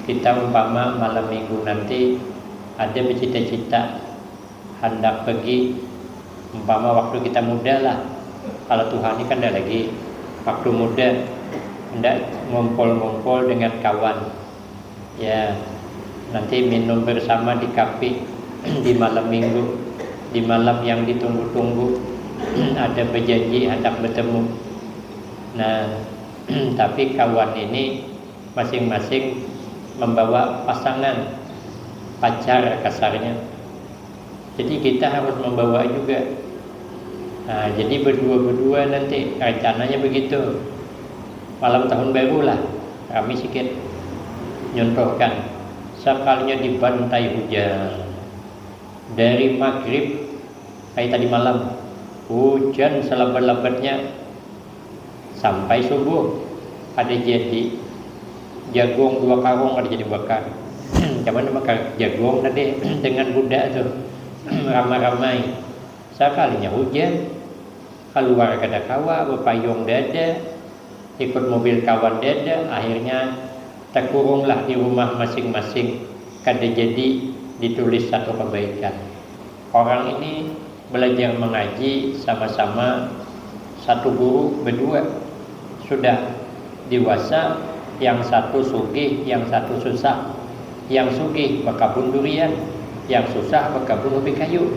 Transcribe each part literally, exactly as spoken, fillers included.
Kita umpama malam minggu nanti ada bercita-cita handak pergi, umpama waktu kita muda lah. Kalau tuha ni kan ada lagi waktu muda, hendak ngumpul-ngumpul dengan kawan. Ya, nanti minum bersama di kafe di malam minggu, di malam yang ditunggu-tunggu. Ada berjanji hendak bertemu. Nah, tapi kawan ini masing-masing membawa pasangan, pacar kasarnya. Jadi kita harus membawa juga. Nah, jadi berdua-berdua nanti rencananya begitu. Malam tahun baru lah, kami sikit nyontohkan. Sekalinya dibantai hujan. Dari maghrib, kayak tadi malam, hujan selebat-lebatnya sampai subuh. Ada jadi jagung dua karung, ada jadi bakar. Cuman bakar jagung tadi dengan budak tu ramai-ramai. Sekalinya hujan, keluar kada kawa, bepayung dada, ikut mobil kawan dada, akhirnya terkurunglah di rumah masing-masing, kada jadi ditulis satu kebaikan. Orang ini belajar mengaji sama-sama satu guru berdua. Sudah dewasa, yang satu sugih, yang satu susah. Yang sugih berkebun durian, yang susah berkebun ubi kayu.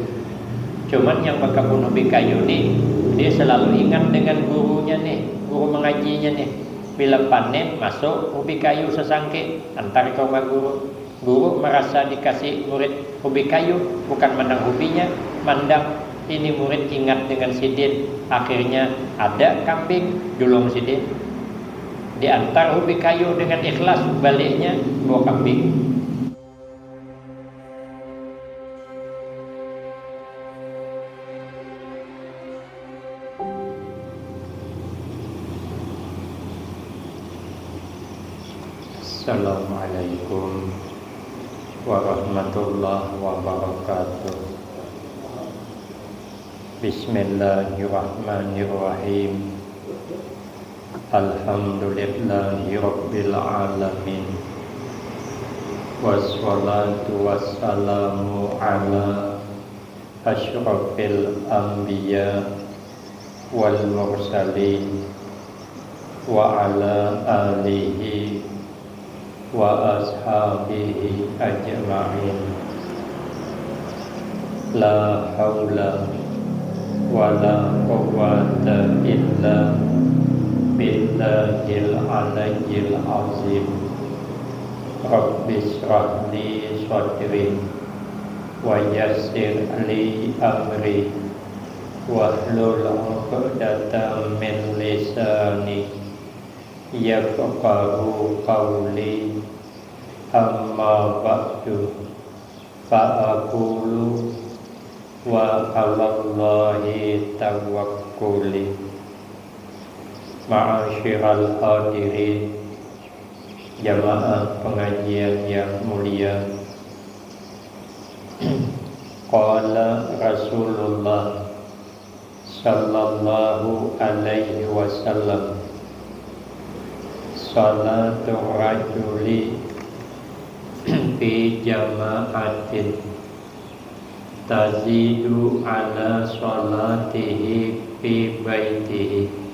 Cuman yang berkebun ubi kayu ni, dia selalu ingat dengan gurunya nih, guru mengajinya nih. Bila panen, masuk ubi kayu sesangke, antar ke rumah guru. Guru merasa dikasih murid hobi kayu, bukan menang hobinya, mandang ini murid ingat dengan sidin. Akhirnya ada kambing julung sidin. Diantar hobi kayu dengan ikhlas, baliknya bawa kambing. Assalamualaikum warahmatullahi wabarakatuh. Bismillahirrahmanirrahim. Alhamdulillahirabbil alamin. Wassalatu wassalamu ala asyrafil anbiya wal mursalin wa ala alihi wa ashabihi ajma'in. La haula wa la quwwata illa billahil aliyyil azim. Rabbi shrah li sadri wa yassir li amri wahlul 'uqdatam min lisani yafqahu qawli. Amma ba'du, fa aqulu wa 'alallahi tawakkuli. Ma'asyiral hadirin, jamaah pengajian yang mulia. Qala Rasulullah sallallahu alaihi wasallam, "Salatur rajuli fi jama'atin tazidu ala salatihi fi baitihi."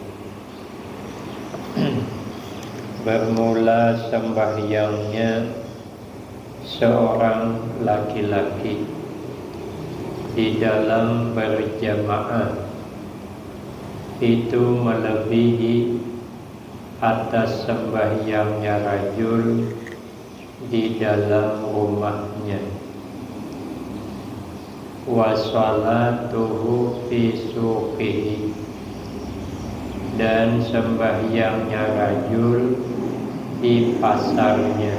Bermula sembahyangnya seorang laki-laki di dalam berjamaah itu melebihi atas sembahyangnya rajul di dalam rumahnya. Wa salatuhu fi suqihi, dan sembahyangnya rajul di pasarnya.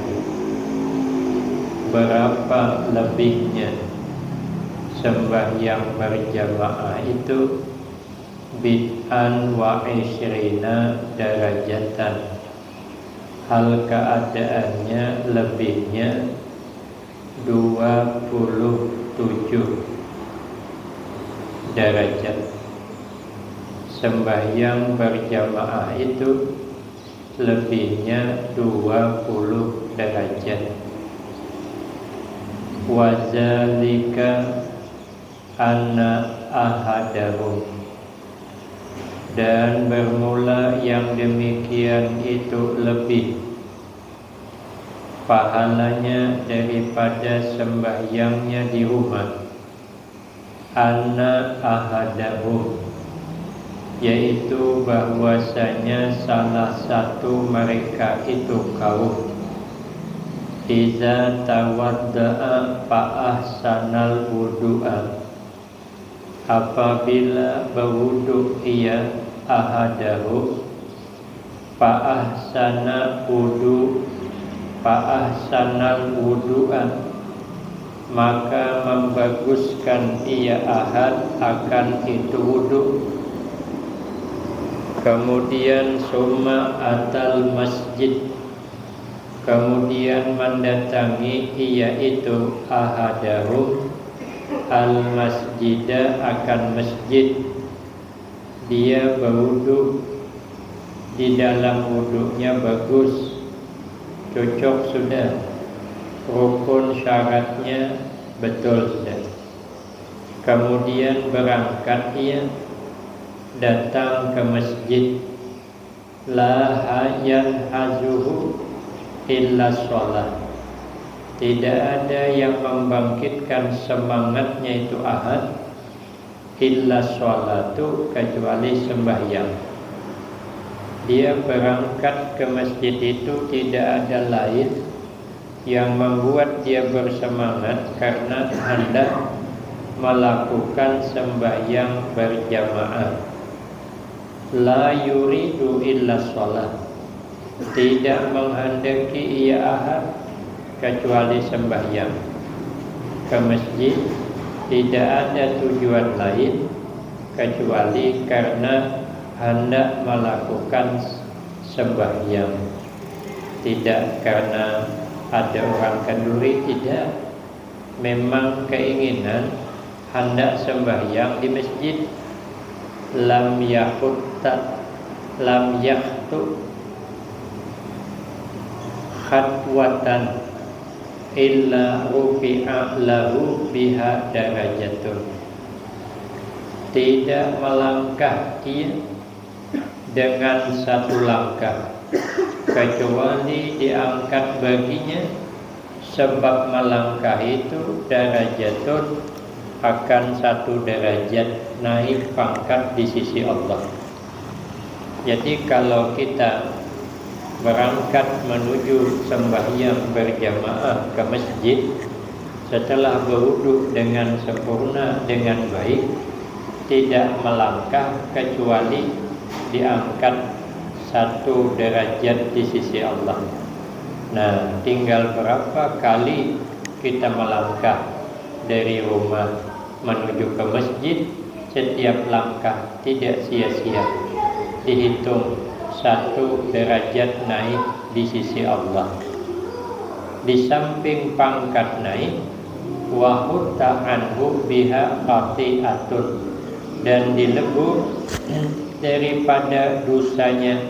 Berapa lebihnya sembahyang berjamaah itu? Bid'an wa isyrina darajatan. Hal keadaannya lebihnya dua puluh tujuh derajat. Sembahyang berjamaah itu lebihnya dua puluh derajat. Wazalika anna ahadahum, dan bermula yang demikian itu lebih pahalanya daripada sembahyangnya di rumah. Anna ahadahum, yaitu bahwasanya salah satu mereka itu kaum, iza tawadda'a fa ahsanal wudu'a, apabila berwudu ia, ahadahum, fa ahsana wudu fa ahsanal wudu'a, maka membaguskan ia ahad akan itu wudu. Kemudian summa atal masjid, kemudian mendatangi ia itu, ahadahum, al masjida, akan masjid. Dia berwudu, di dalam wudunya bagus, cocok sudah, rukun syaratnya betul sudah. Kemudian berangkat ia datang ke masjid. La yanhazuhu illa shalah. Tidak ada yang membangkitkan semangatnya itu ahad, illa shalatu, kecuali sembahyang. Dia berangkat ke masjid itu tidak ada lain yang membuat dia bersemangat karena hendak melakukan sembahyang berjamaah. La yuridu illa shalah. Tidak menghendaki ia ahad kecuali sembahyang. Ke masjid tidak ada tujuan lain kecuali karena hendak melakukan sembahyang. Tidak karena ada orang kenduri, tidak. Memang keinginan hendak sembahyang di masjid. Lam yahutta, lam yahtu khatwatan illa rufi'a lahu biha darajatun. Tidak melangkah ia dengan satu langkah, kecuali diangkat baginya, sebab melangkah itu darajatun, akan satu derajat naik pangkat di sisi Allah. Jadi kalau kita berangkat menuju sembahyang berjamaah ke masjid, setelah berwudu dengan sempurna, dengan baik, tidak melangkah kecuali diangkat satu derajat di sisi Allah. Nah, tinggal berapa kali kita melangkah dari rumah menuju ke masjid, setiap langkah tidak sia-sia, dihitung satu derajat naik di sisi Allah. Di samping pangkat naik, wahutta anhu biha khati'atun, dan dilebur daripada dosanya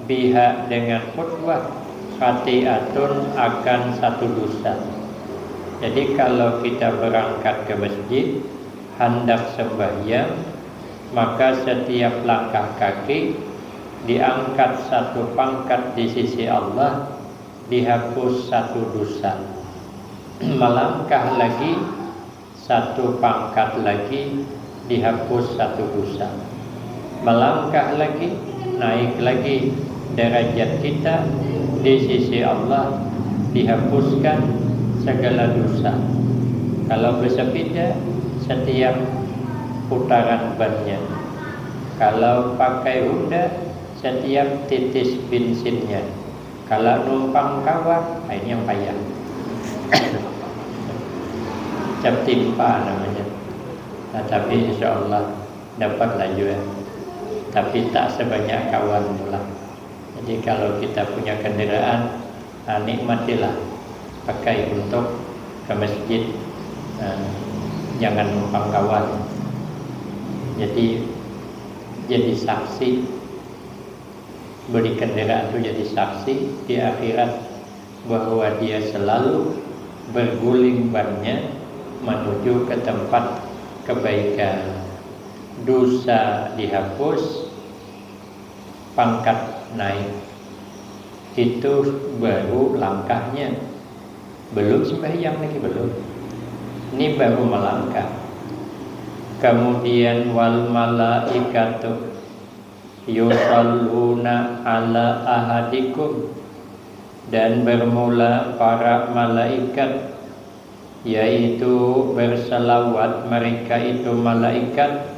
biha dengan khutbah, khati'atun akan satu dosa. Jadi kalau kita berangkat ke masjid, hendak sembahyang, maka setiap langkah kaki diangkat satu pangkat di sisi Allah, dihapus satu dosa. Melangkah lagi satu pangkat lagi, dihapus satu dosa. Melangkah lagi, naik lagi derajat kita di sisi Allah, dihapuskan segala dosa. Kalau bersepeda, setiap putaran bannya. Kalau pakai Honda, setiap titis bensinnya. Kalau numpang kawan, nah ini yang payah. Cap timpa namanya. Nah, tapi insya Allah dapatlah juga. Tapi tak sebanyak kawan pula. Jadi kalau kita punya kendaraan, nah, nikmatilah, pakai untuk ke masjid. Nah, jangan numpang kawan. Jadi jadi saksi, beri kendaraan itu jadi saksi di akhirat bahwa dia selalu berguling bannya menuju ke tempat kebaikan. Dosa dihapus, pangkat naik. Itu baru langkahnya. Belum sembahyang lagi, belum. Ini baru melangkah. Kemudian, wal malaikatu yusalluna ala ahadikum, dan bermula para malaikat, yaitu berselawat mereka itu malaikat,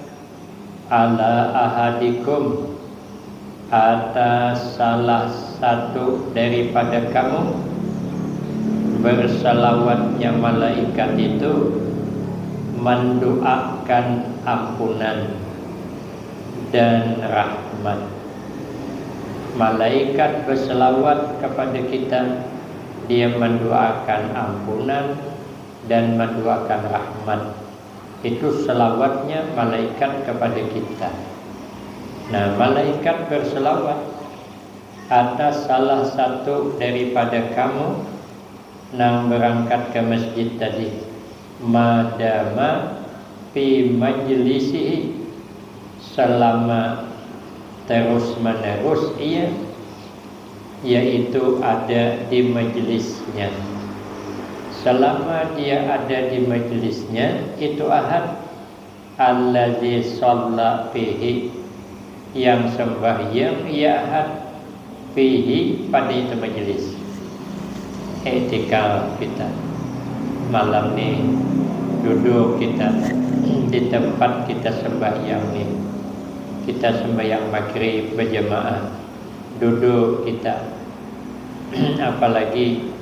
ala ahadikum, atas salah satu daripada kamu. Berselawatnya malaikat itu mendoakan ampunan dan rahmat. Malaikat berselawat kepada kita, dia mendoakan ampunan dan mendoakan rahmat. Itu selawatnya malaikat kepada kita. Nah, malaikat berselawat atas salah satu daripada kamu nang berangkat ke masjid tadi, madama fi majlisihi, selama terus-menerus ia, yaitu ada di majelisnya. Selama dia ada di majelisnya, itu ahad, allazi shalla fihi, yang sembahyang ia ahad, fihi, pada itu majelis. Iktikaf kita malam ni, duduk kita di tempat kita sembahyang ni. Kita sembahyang maghrib berjamaah, duduk kita. Apalagi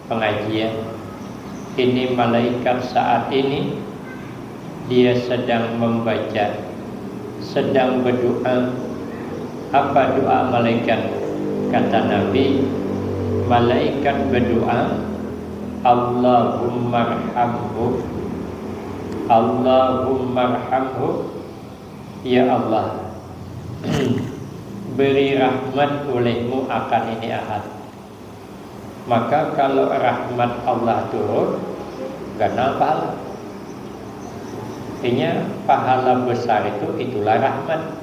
pengajian. Ini malaikat saat ini, dia sedang membaca, sedang berdoa. Apa doa malaikat? Kata Nabi, malaikat berdoa, Allahummarhamhu, Allahummarhamhu, ya Allah, beri rahmat olehmu akan ini ahad. Maka kalau rahmat Allah turun, ganal pahala. Artinya, pahala besar itu, itulah rahmat.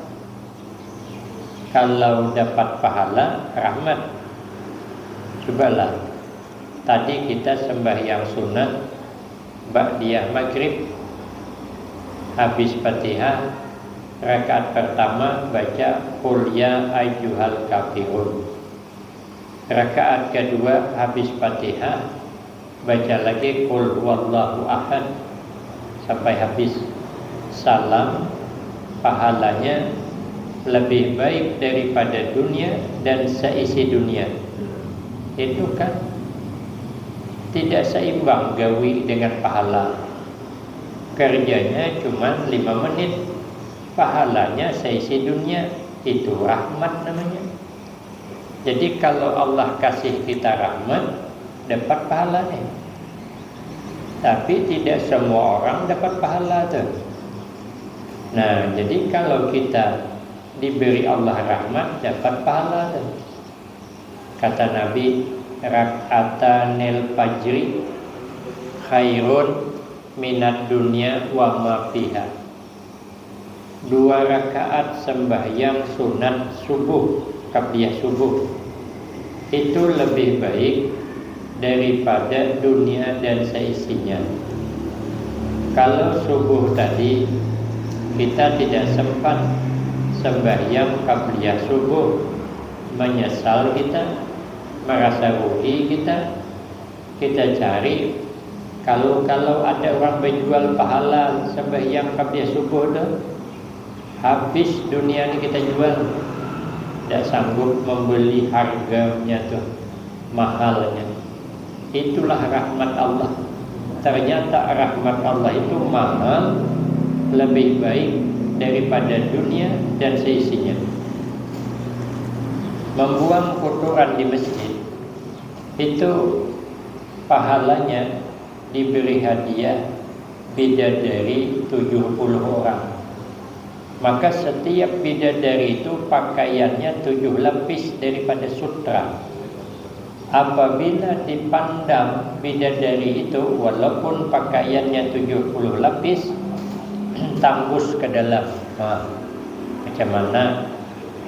Kalau dapat pahala, rahmat. Cobalah, tadi kita sembahyang sunat ba'diyah maghrib. Habis Fatihah, rakaat pertama baca Qul ya ayyuhal kafirun. Rakaat kedua habis Fatihah, baca lagi Qul huwallahu ahad sampai habis. Salam, pahalanya lebih baik daripada dunia dan seisi dunia. Itu kan tidak seimbang gawi dengan pahala. Kerjanya cuma lima menit, pahalanya seisi dunia. Itu rahmat namanya. Jadi, kalau Allah kasih kita rahmat, dapat pahala nih. Tapi tidak semua orang dapat pahala tuh. Nah, jadi kalau kita diberi Allah rahmat, dapat pahala tuh. Kata Nabi, rakaatanil fajri khairun minad dunya wa ma fiha. Dua rakaat sembahyang sunat subuh, qabliyah subuh, itu lebih baik daripada dunia dan seisinya. Kalau subuh tadi kita tidak sempat sembahyang qabliyah subuh, menyesal kita, merasa rugi kita, kita cari, kalau-kalau ada orang berjual pahala sembahyang qabliyah subuh tu, habis dunia ni kita jual. Tidak sanggup membeli harganya tu, mahalnya. Itulah rahmat Allah. Ternyata rahmat Allah itu mahal, lebih baik daripada dunia dan seisinya. Membuang kotoran di masjid itu pahalanya diberi hadiah bidadari tujuh puluh orang. Maka setiap bidadari itu pakaiannya tujuh lapis daripada sutra. Apabila dipandang bidadari itu, walaupun pakaiannya tujuh puluh lapis, tambus ke dalam. Wah, macam mana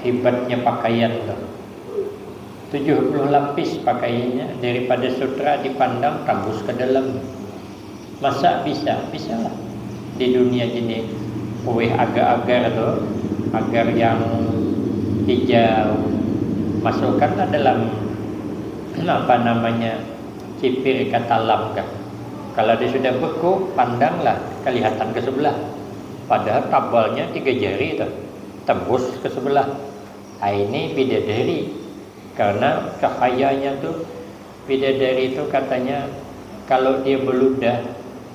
hebatnya pakaian tu. Tujuh puluh lapis pakaiannya, daripada sutra dipandang tambus ke dalam. Masa bisa? Bisalah. Di dunia ini, kuih agar-agar tu, agar yang hijau, masukkanlah dalam, apa namanya, cipir ka talam kah. Kalau dia sudah beku, pandanglah, kelihatan ke sebelah. Padahal tabalnya tiga jari tu, tembus ke sebelah. Ah, ini bidadari. Karena cahayanya tu, bidadari tu katanya, kalau dia beludah,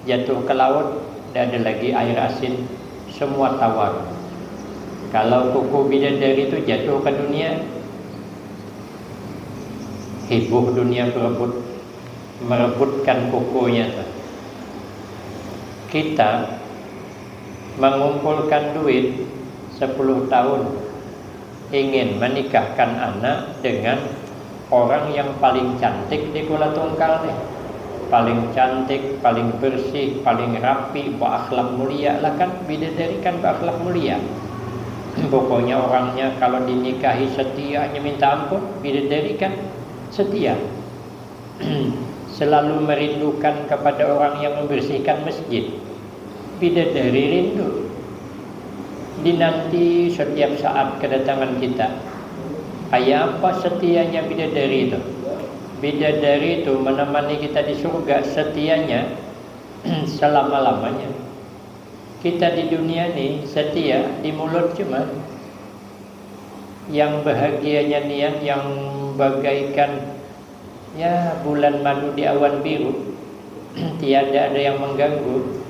jatuh ke laut, tidak ada lagi air asin, semua tawar. Kalau kuku bidadari tu jatuh ke dunia, heboh dunia berebut, merebutkan kukunya tu. Kita mengumpulkan duit sepuluh tahun, ingin menikahkan anak dengan orang yang paling cantik di Kuala Tungkal nih. Paling cantik, paling bersih, paling rapi, berakhlak mulia lah kan, bidadari kan berakhlak mulia. Pokoknya orangnya kalau dinikahi setianya minta ampun, bidadari kan setia. Selalu merindukan kepada orang yang membersihkan masjid. Bidadari rindu. Dinanti setiap saat kedatangan kita. Kayak apa setianya bidadari itu? Bidadari itu menemani kita di surga setianya selama-lamanya. Kita di dunia ni setia di mulut cuma. Yang bahagianya nian yang bagaikan, ya, bulan madu di awan biru. Tiada ada yang mengganggu.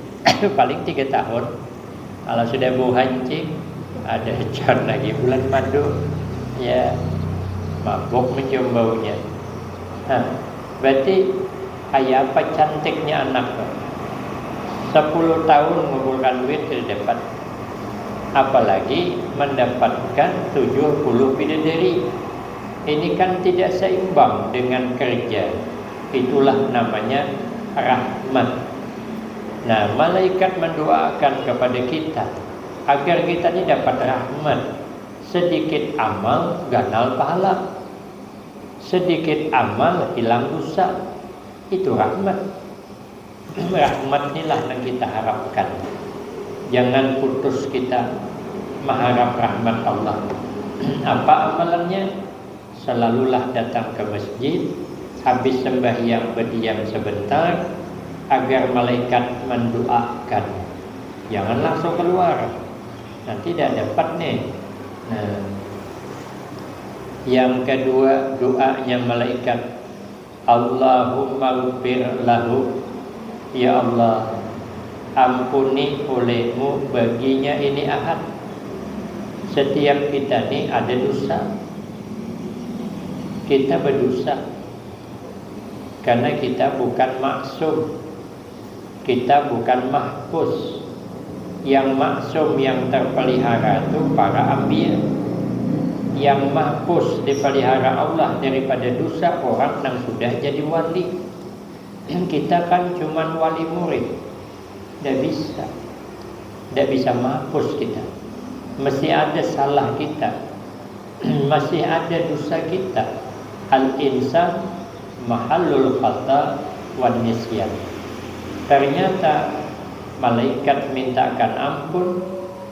Paling tiga tahun. Kalau sudah bau hancing, ada jar lagi bulan madu. Ya, mabuk mencium baunya. Nah, berarti kayak apa cantiknya anak tu. Sepuluh tahun mengumpulkan duit tidak dapat. Apalagi mendapatkan tujuh puluh bidadari. Ini kan tidak seimbang dengan kerja. Itulah namanya rahmat. Nah, malaikat mendoakan kepada kita agar kita ini dapat rahmat. Sedikit amal, ganal pahala. Sedikit amal, hilang dosa. Itu rahmat. Rahmat inilah yang kita harapkan. Jangan putus kita mengharap rahmat Allah. Apa amalannya? Selalulah datang ke masjid, habis sembahyang berdiam sebentar, agar malaikat mendoakan. Jangan langsung keluar, nanti tidak dapat nih. Nah, yang kedua, doanya malaikat, Allahumma lahu. Ya Allah, ampuni olehmu baginya ini ahad. Setiap kita ni ada dosa. Kita berdosa karena kita bukan maksum. Kita bukan mahfuz. Yang maksum, yang terpelihara tu para anbiya. Yang mahfuz, dipelihara Allah daripada dosa, orang nang sudah jadi wali. Kita kan cuman wali murid. Tidak bisa. Tidak bisa mahfuz kita. Masih ada salah kita. Masih ada dosa kita. Al-insan mahallul khata wan nisyan. Ternyata malaikat mintakan ampun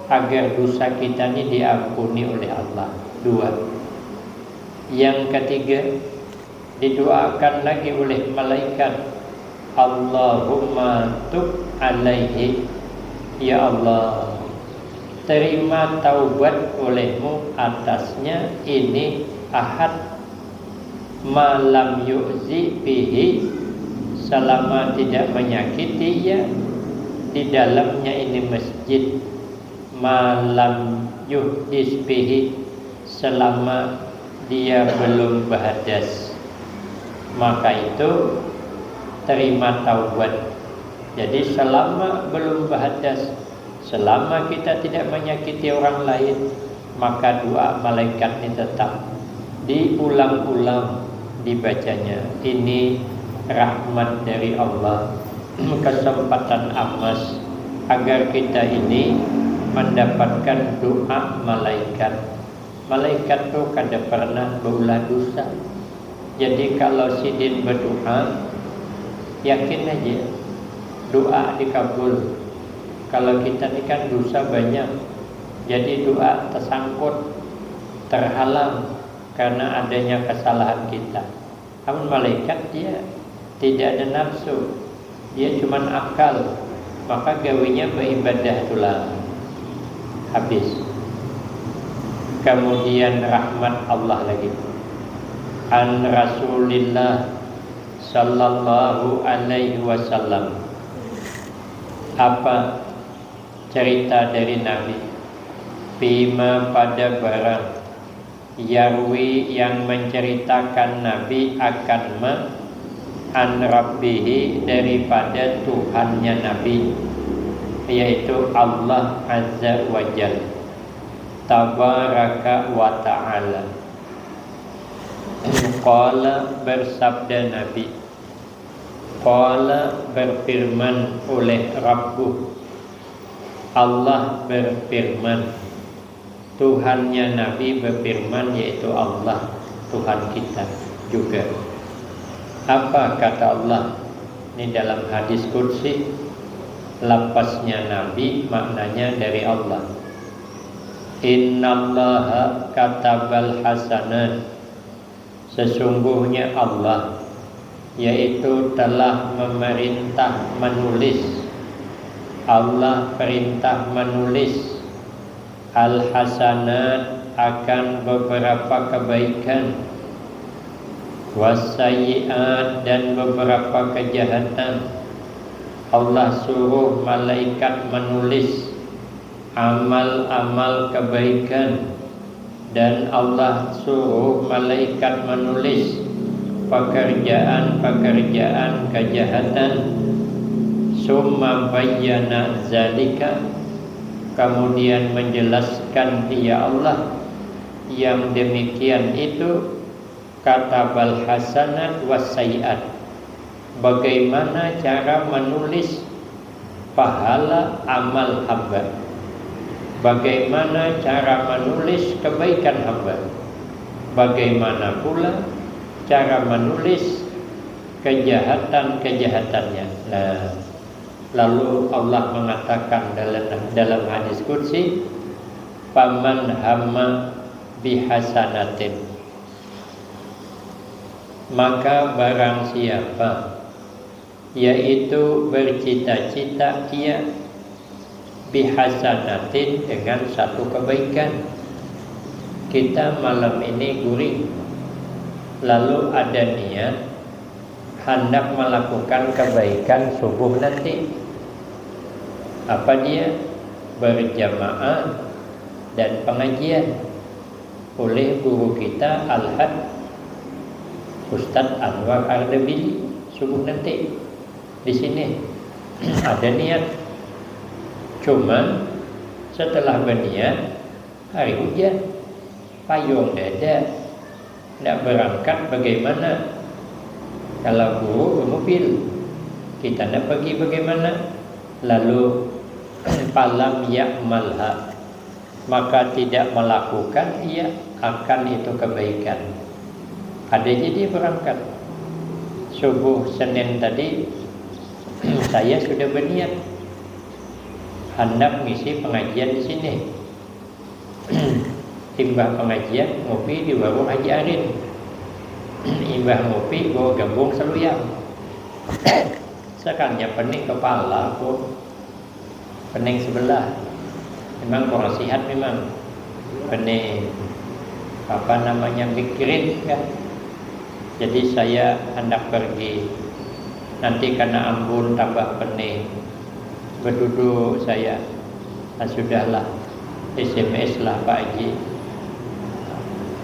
agar dosa kita ni diampuni oleh Allah. Dua. Yang ketiga, didoakan lagi oleh malaikat, Allahumma tub alaihi. Ya Allah, terima taubat olehmu atasnya ini ahad. Malam yu'zi fihi, selama tidak menyakiti ia di dalamnya ini masjid. Malam yuhdis fihi, selama dia belum berhadas. Maka itu terima taubat. Jadi selama belum berhadas, selama kita tidak menyakiti orang lain, maka doa malaikat ini tetap diulang-ulang, dibacanya. Ini rahmat dari Allah, kesempatan emas agar kita ini mendapatkan doa malaikat. Malaikat tu kada pernah baulah dosa. Jadi kalau sidin berdoa, yakin aja doa dikabul. Kalau kita ni kan dosa banyak, jadi doa tersangkut, terhalang karena adanya kesalahan kita. Amun malaikat dia tidak ada nafsu, dia cuman akal, maka gawinya beribadah tulah. Habis. Kemudian rahmat Allah lagi. An Rasulillah sallallahu alaihi wasallam. Apa cerita dari Nabi? Fima pada barang yarwi yang menceritakan Nabi akan ma an rabbihi daripada Tuhannya Nabi, yaitu Allah Azza wa Jal. Tabaraka wa Ta'ala. Qala bersabda Nabi. Qala berfirman oleh Rabbuh. Allah berfirman. Tuhannya Nabi berfirman, yaitu Allah, Tuhan kita juga. Apa kata Allah? Ini dalam hadis qudsi, lapasnya Nabi maknanya dari Allah. Innallaha katabal hasanat. Sesungguhnya Allah, yaitu telah memerintah menulis. Allah perintah menulis al-hasanat akan beberapa kebaikan, wasayyiat dan beberapa kejahatan. Allah suruh malaikat menulis amal-amal kebaikan, dan Allah suruh malaikat menulis pekerjaan-pekerjaan kejahatan. Summa bayyana zalika, kemudian menjelaskan Ia Allah yang demikian itu, katabal hasanat was sayyiat. Bagaimana cara menulis pahala amal hamba? Bagaimana cara menulis kebaikan hamba? Bagaimana pula cara menulis kejahatan-kejahatannya? Nah, lalu Allah mengatakan dalam, dalam hadis qudsi, "Faman hamma bihasanatin." Maka barang siapa, yaitu bercita-cita ia, bihasanatin, dengan satu kebaikan. Kita malam ini guring, lalu ada niat hendak melakukan kebaikan subuh nanti. Apa dia? Berjamaah dan pengajian oleh guru kita Al-Had Ustadz Anwar Ardebili subuh nanti di sini. Ada niat. Cuman setelah berniat, hari hujan, payung dada, ndak berangkat, bagaimana? Kalau guru bermobil, kita ndak pergi, bagaimana? Lalu falam ya'malha, maka tidak melakukan ia akan itu kebaikan. Ada jadi berangkat. Subuh Senin tadi, saya sudah berniat hendak ngisi pengajian di sini. Imbah pengajian, ngopi di warung Haji Arin. Imbah ngopi, bawa gambung saluyang. Sekalinya pening kepala, aku. Pening sebelah. Memang kurang sihat memang. Pening, apa namanya, migrain kan. Jadi saya hendak pergi. Nanti karena ambun tambah pening. Beduduk saya. Nah, sudahlah. S M S lah Pak Haji.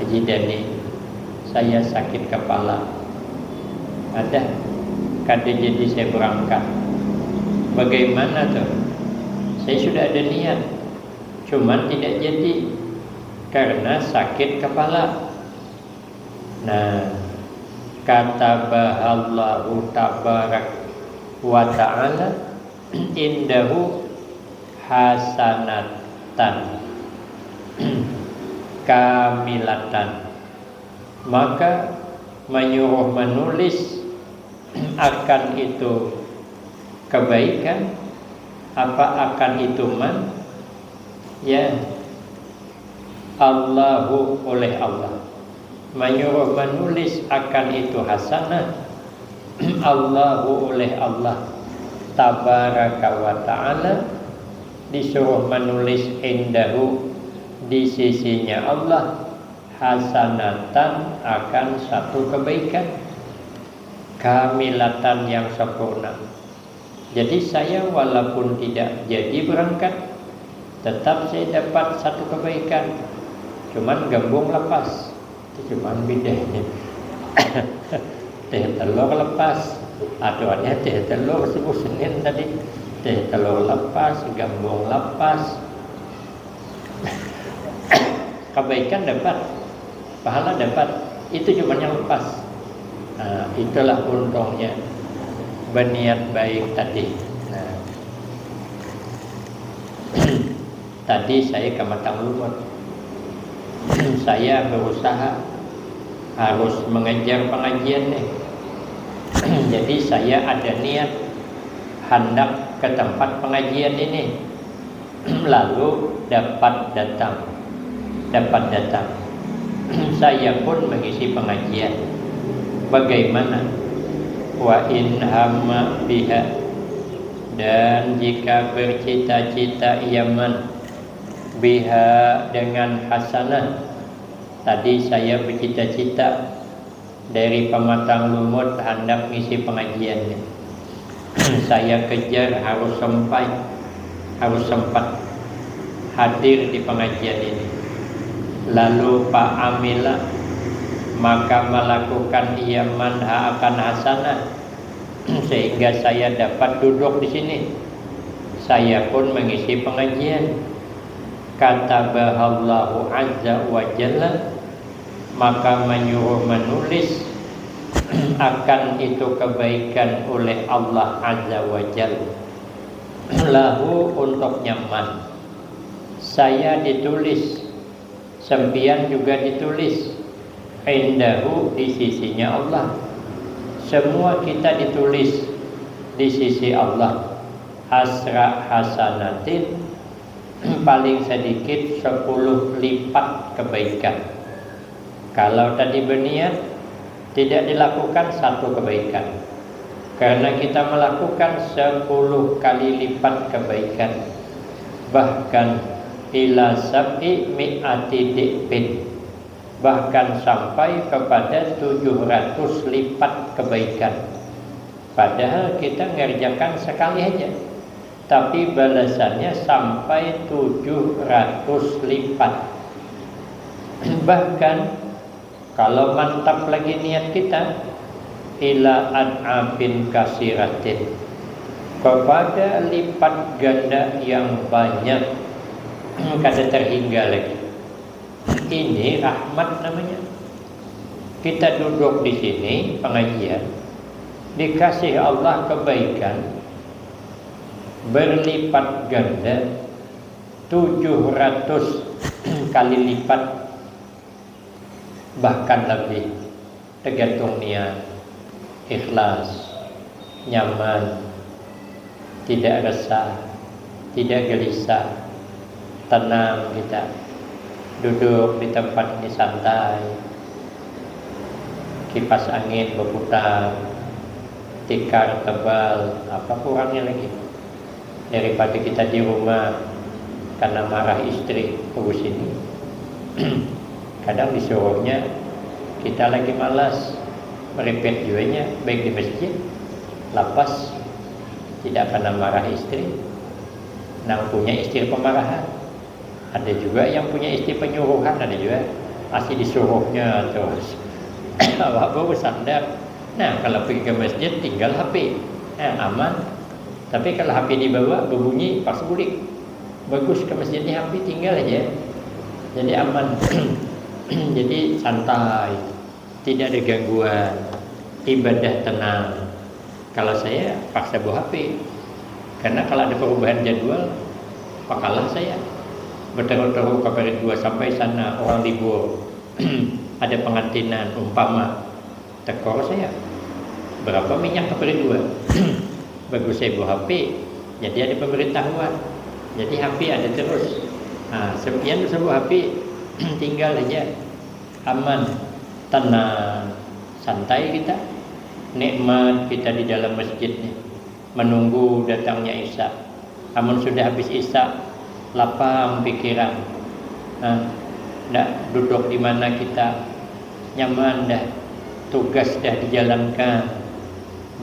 Haji Dani, saya sakit kepala. Ada, kada jadi saya berangkat. Bagaimana tuh? Saya sudah ada niat, cuman tidak jadi karena sakit kepala. Nah, Katabahallahu tabarak wa ta'ala indahu hasanatan kamilatan, maka menyuruh menulis akan itu kebaikan, apa akan itu man, ya, Allahu oleh Allah, menyuruh menulis akan itu hasanah, Allahu oleh Allah, tabaraka wa ta'ala, disuruh menulis indahu, di sisinya Allah, hasanatan, akan satu kebaikan, kamilatan, yang sempurna. Jadi saya walaupun tidak jadi berangkat, tetap saya dapat satu kebaikan. Cuman gambung lepas. Itu cuman bedanya. Teh telur lepas. Aturannya teh telur subuh Senin tadi. Teh telur lepas, gambung lepas. Kebaikan dapat, pahala dapat, itu cuman yang lepas. Nah, itulah untungnya berniat baik tadi. Nah, tadi saya ke Matang Lumut. Saya berusaha harus mengejar pengajian nih. Jadi saya ada niat hendak ke tempat pengajian ini. Lalu dapat datang. Dapat datang. Saya pun mengisi pengajian. Bagaimana? Wa in hamma biha. Dan jika bercita-cita ia man biha dengan hasanah. Tadi saya bercita-cita dari Pematang Lumut handak ngisi pengajian ni. Saya kejar harus sampai, harus sempat hadir di pengajian ini. Lalu Pak Amila maka melakukan ia man ha akan hasanah sehingga saya dapat duduk di sini. Saya pun mengisi pengajian. Katabahallahu azza wa jalla, maka menyuruh menulis akan itu kebaikan oleh Allah Azza wa Jal. Lahu, untuk nyaman. Saya ditulis, sempian juga ditulis, indahu, di sisinya Allah. Semua kita ditulis di sisi Allah. Asra hasanatin, paling sedikit sepuluh lipat kebaikan. Kalau tadi berniat, tidak dilakukan satu kebaikan. Karena kita melakukan sepuluh kali lipat kebaikan. Bahkan ila sab'i mi'ati di'fin. Bahkan sampai kepada tujuh ratus lipat kebaikan. Padahal kita ngerjakan sekali aja. Tapi balasannya sampai tujuh ratus lipat. Bahkan, kalau mantap lagi niat kita, ila ad'afin kasiratin, kepada lipat ganda yang banyak, kada terhingga lagi. Ini rahmat namanya. Kita duduk di sini pengajian, dikasih Allah kebaikan berlipat ganda, tujuh ratus kali lipat, bahkan lebih, tergantung niat, ikhlas, nyaman, tidak resah, tidak gelisah, tenang kita. Duduk di tempat ini santai, kipas angin berputar, tikar tebal, apa kurangnya lagi? Daripada kita di rumah karena marah istri, tunggu sini. Kadang disuruhnya kita lagi malas, meripit juanya, baik di masjid, lapas, tidak kena marah istri, nang punya istri pemarahan. Ada juga yang punya istri penyuruhan, ada juga masih disuruhnya terus. Awak baru sadar. Nah, kalau pergi ke masjid, tinggal H P. Nah, aman. Tapi kalau H P dibawa, berbunyi, pas bulik. Bagus ke masjidnya, H P tinggal aja. Jadi aman. Jadi santai. Tidak ada gangguan. Ibadah tenang. Kalau saya paksa bawa H P. Karena kalau ada perubahan jadwal, pakalah saya. Berteru-teru ka parit dua sampai sana, orang libur. Ada pengantinan, umpama. Tekor saya. Berapa minyak ka parit dua? Bagus saya bawa H P, jadi ada pemberitahuan. Jadi H P ada terus. Nah, sepian tu sebab H P tinggal saja. Aman, tenang, santai kita. Nikmat kita di dalam masjid ni, menunggu datangnya Isya. Amun sudah habis Isya, lapang pikiran. Nah, ndak duduk di mana kita, nyaman dah, tugas dah dijalankan,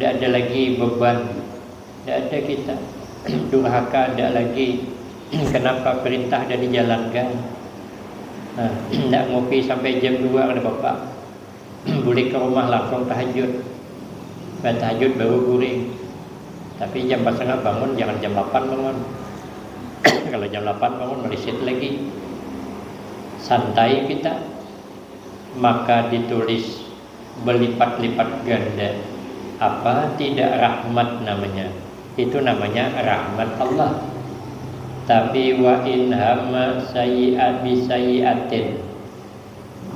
ndak ada lagi beban. Tidak ada kita durhaka, tidak lagi kenapa perintah dah dijalankan. Nah, tidak ngopi sampai jam dua kada apa-apa. Bulik ke rumah langsung tahajud. Bah tahajud baru guring. Tapi jam empat setengah bangun, jangan jam delapan bangun. Kalau jam delapan bangun, melisit lagi. Santai kita, maka ditulis berlipat-lipat ganda. Apa tidak rahmat namanya? Itu namanya rahmat Allah. Tapi wa in hamma sayyi'at bi sayyi'atin,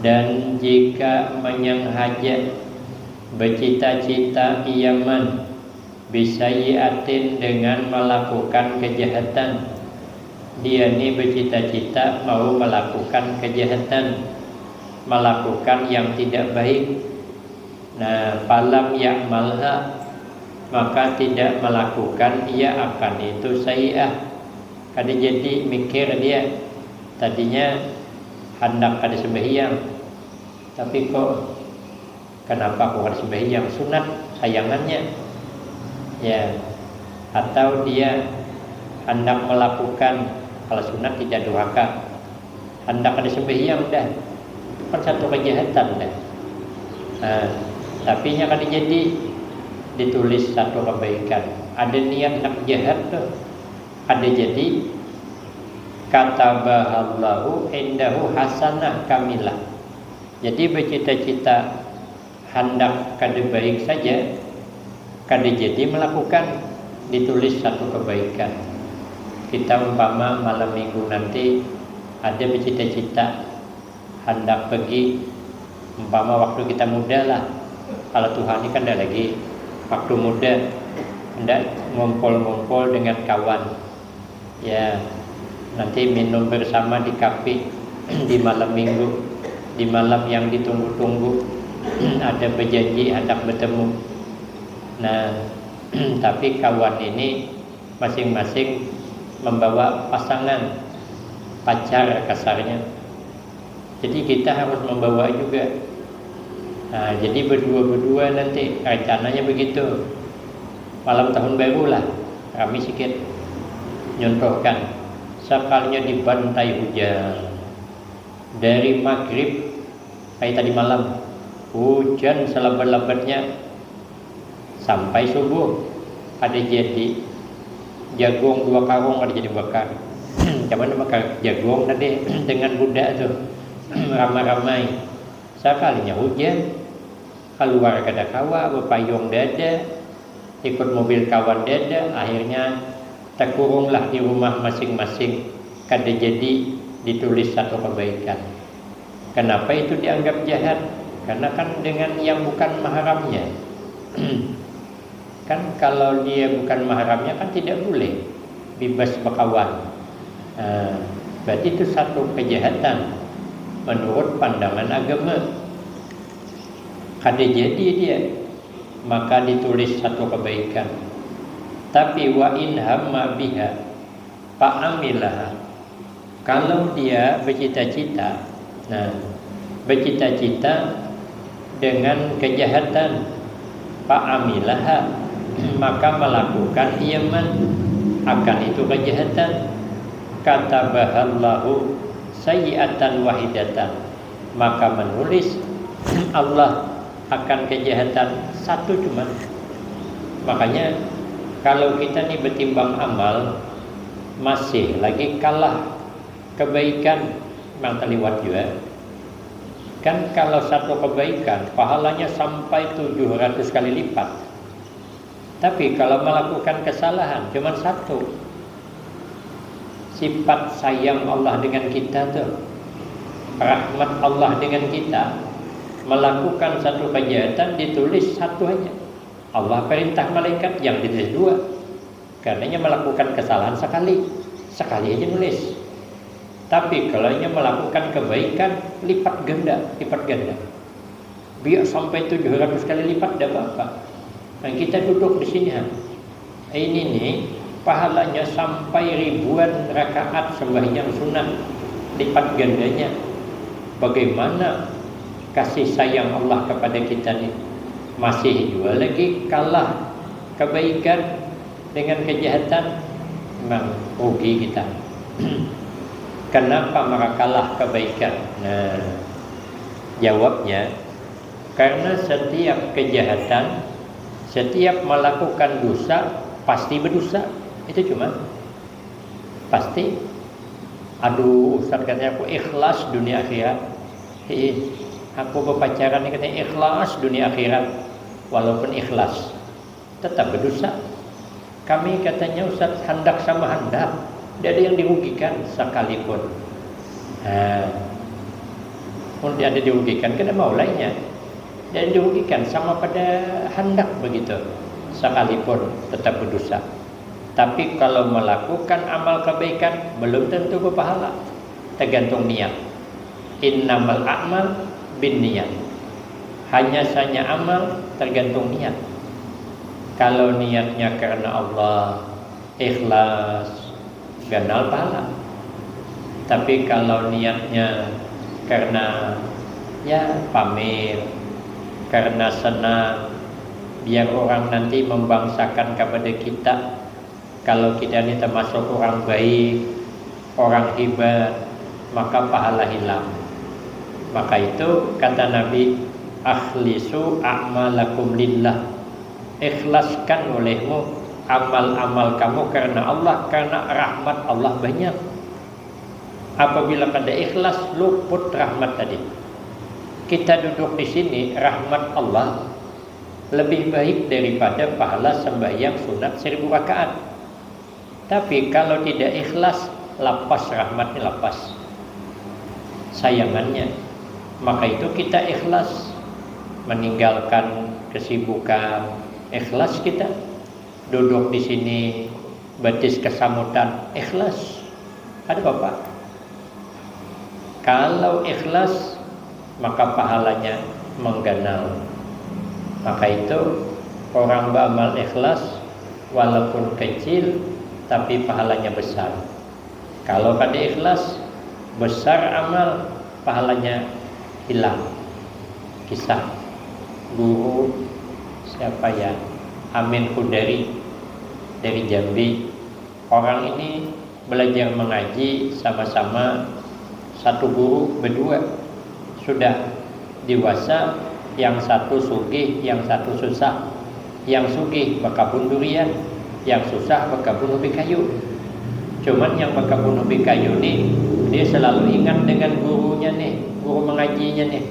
dan jika menyenghaja bercita-cita iaman bi sayyi'atin dengan melakukan kejahatan. Dia ni bercita-cita mau melakukan kejahatan, melakukan yang tidak baik. Nah, falam ya'malha, maka tidak melakukan ia akan itu sayyi'ah. Kada jadi mikir dia. Tadinya handak kada sembahyang, tapi kok kenapa aku kada sembahyang, sunat sayangannya. Ya, atau dia handak melakukan, kalau sunat tidak durhaka, handak ada sembahyang dah, itu kan satu kejahatan dah. Nah, tapi nya kada jadi ditulis satu kebaikan. Ada niat nak jahat tuh, kada jadi. Katabahallahu indahu hasanah kamilah. Jadi bercita-cita handak kada baik saja, kada jadi melakukan, ditulis satu kebaikan. Kita umpama malam minggu nanti ada bercita-cita handak pergi, umpama waktu kita muda lah. Kalau tuha ni kan ada lagi waktu muda, hendak ngumpul-ngumpul dengan kawan. Ya, nanti minum bersama di kafe di malam minggu, di malam yang ditunggu-tunggu. Ada berjanji hendak bertemu. Nah, tapi kawan ini masing-masing membawa pasangan, pacar kasarnya. Jadi kita harus membawa juga. Nah, jadi berdua-berdua nanti rencananya begitu. Malam tahun baru lah, rami sikit. Nyontohkan, sekalinya dibantai hujan. Dari maghrib kayak tadi malam, hujan selebat-lebatnya sampai subuh. Ada jadi jagung dua karung, ada jadi bakar. Cuman bakar jagung tadi dengan budak tuh ramai-ramai. Sekalinya hujan, keluar kada kawa, bepayung dada, ikut mobil kawan dada, akhirnya terkurunglah di rumah masing-masing, kada jadi ditulis satu kebaikan. Kenapa itu dianggap jahat? Karena kan dengan yang bukan mahramnya. Kan kalau dia bukan mahramnya kan tidak boleh bebas berkawan. Nah, berarti itu satu kejahatan menurut pandangan agama. Kada jadi dia, maka ditulis satu kebaikan. Tapi wa in hamma biha fa'amilaha. Kalau dia bercita-cita, nah, bercita-cita dengan kejahatan, fa'amilaha, maka melakukan iaman akan itu kejahatan, katabahallahu sayyi'atan wahidatan, maka menulis Allah akan kejahatan satu cuma. Makanya kalau kita ni bertimbang amal, masih lagi kalah kebaikan nang terliwat juga. Kan kalau satu kebaikan, pahalanya sampai tujuh ratus kali lipat. Tapi kalau melakukan kesalahan, cuma satu. Sifat sayang Allah dengan kita tuh, rahmat Allah dengan kita, melakukan satu kejahatan ditulis satu aja. Allah perintah malaikat yang ditulis dua. Karenanya melakukan kesalahan sekali, sekali aja nulis. Tapi kalau inya melakukan kebaikan, lipat ganda, lipat ganda. Biar sampai tujuh ratus kali lipat, tidak apa-apa. Nah, kita duduk di sini, ha. Ini nih, pahalanya sampai ribuan rakaat sembahyang sunat, lipat gandanya. Bagaimana kasih sayang Allah kepada kita nih? Masih juga lagi kalah kebaikan dengan kejahatan, memang rugi kita. Kenapa maka kalah kebaikan? Nah, jawabnya, karena setiap kejahatan, setiap melakukan dosa, pasti berdosa. Itu cuma pasti. Aduh, Ustaz, katanya, aku ikhlas dunia akhirat. Ih, aku berpacaran ini, katanya, ikhlas dunia akhirat. Walaupun ikhlas, tetap berdosa. Kami, katanya, Ustaz, handak sama handak, tidak ada yang dirugikan sekalipun. Nah, pun tidak ada dirugikan, kena mau lainnya. Tidak dirugikan, sama pada handak begitu. Sekalipun tetap berdosa. Tapi kalau melakukan amal kebaikan, belum tentu berpahala. Tergantung niat. Innamal a'mal bin niat. Hanya saja amal tergantung niat. Kalau niatnya karena Allah, ikhlas, ganal pahala. Tapi kalau niatnya karena, ya, pamer, karena senang, biar orang nanti membangsakan kepada kita, kalau kita ini termasuk orang baik, orang hebat, maka pahala hilang. Maka itu kata Nabi, "Akhlisu a'malakum lillah." Ikhlaskan olehmu amal-amal kamu karena Allah, karena rahmat Allah banyak. Apabila kada ikhlas, luput rahmat tadi. Kita duduk di sini, rahmat Allah lebih baik daripada pahala sembahyang sunat seribu rakaat. Tapi kalau tidak ikhlas, lapas rahmatnya, lapas. Sayangannya, maka itu kita ikhlas meninggalkan kesibukan, ikhlas kita duduk di sini, batis kesamutan, ikhlas. Ada apa? Kalau ikhlas, maka pahalanya mengganal. Maka itu, orang beramal ikhlas, walaupun kecil, tapi pahalanya besar. Kalau kada ikhlas, besar amal, pahalanya hilang. Kisah guru siapa ya, Amin Khudari dari Jambi. Orang ini belajar mengaji sama-sama satu guru berdua. Sudah dewasa, yang satu sugih, yang satu susah. Yang sugih berkebun durian, yang susah berkebun ubi kayu. Cuman yang berkebun ubi kayu nih, dia selalu ingat dengan gurunya nih, guru mengajinya nih.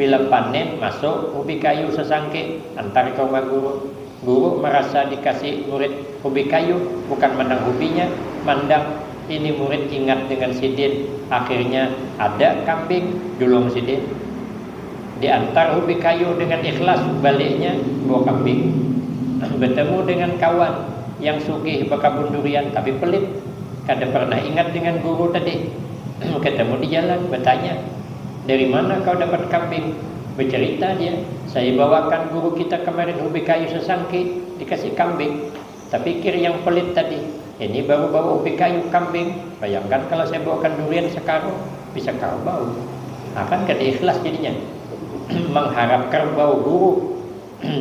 Bila panen, masuk ubi kayu sesangke, antar ke rumah guru. Guru merasa dikasih murid hobi kayu, bukan mandang hobinya, mandang ini murid ingat dengan sidin. Akhirnya ada kambing julung sidin. Diantar hobi kayu dengan ikhlas, baliknya bawa kambing. Bertemu dengan kawan yang sugih berkebun durian tapi pelit, kada pernah ingat dengan guru tadi. Ketemu di jalan, bertanya, "Dari mana kau dapat kambing?" Bercerita dia, "Saya bawakan guru kita kemarin hobi kayu sesangki, dikasih kambing." Tapikir yang pelit tadi, "Ini baru bawa hobi kayu, kambing. Bayangkan kalau saya bawakan durian sekarung, bisa kau bau." Akan kada ikhlas jadinya. Mengharap kerbau guru.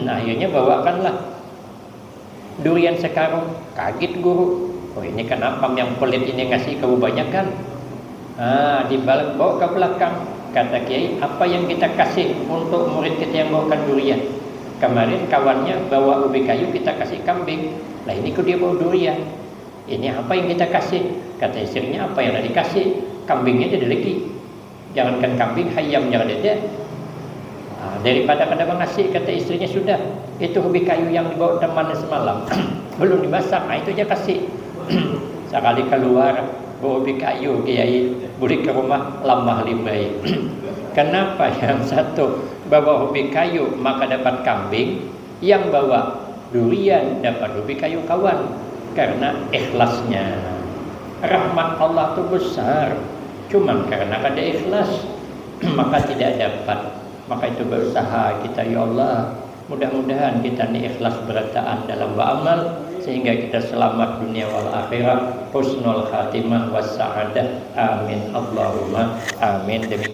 Akhirnya bawakanlah durian sekarung. Kaget guru. "Oh, ini kenapa yang pelit ini ngasih kebanyakan?" Ah, dibalik, bawa ke belakang. Kata kiai, "Apa yang kita kasih untuk murid kita yang bawakan durian? Kemarin kawannya bawa ubi kayu, kita kasih kambing. Lah, ini kok dia bawa durian? Ini apa yang kita kasih?" Kata istrinya, "Apa yang ada dikasih? Kambingnya ada lagi." Jangankan kambing, hayam ja kadada. Nah, daripada kada mangasi, kata istrinya, sudah, itu ubi kayu yang dibawa teman semalam belum dimasak, nah, itu ja kasi. Sakali kaluar bawa ubi kayu, kiai, bulik ka rumah lamah limbai. Kenapa yang satu bawa ubi kayu maka dapat kambing, yang bawa durian dapat ubi kayu kawan? Karena ikhlasnya. Rahmat Allah tu besar, cuman karena kada ikhlas maka tidak dapat. Maka itu berusaha kita, ya Allah, mudah-mudahan kita ni ikhlas berataan dalam beramal sehingga kita selamat dunia wal akhirat, husnul khatimah was sa'adah. Amin Allahumma amin. Demikian.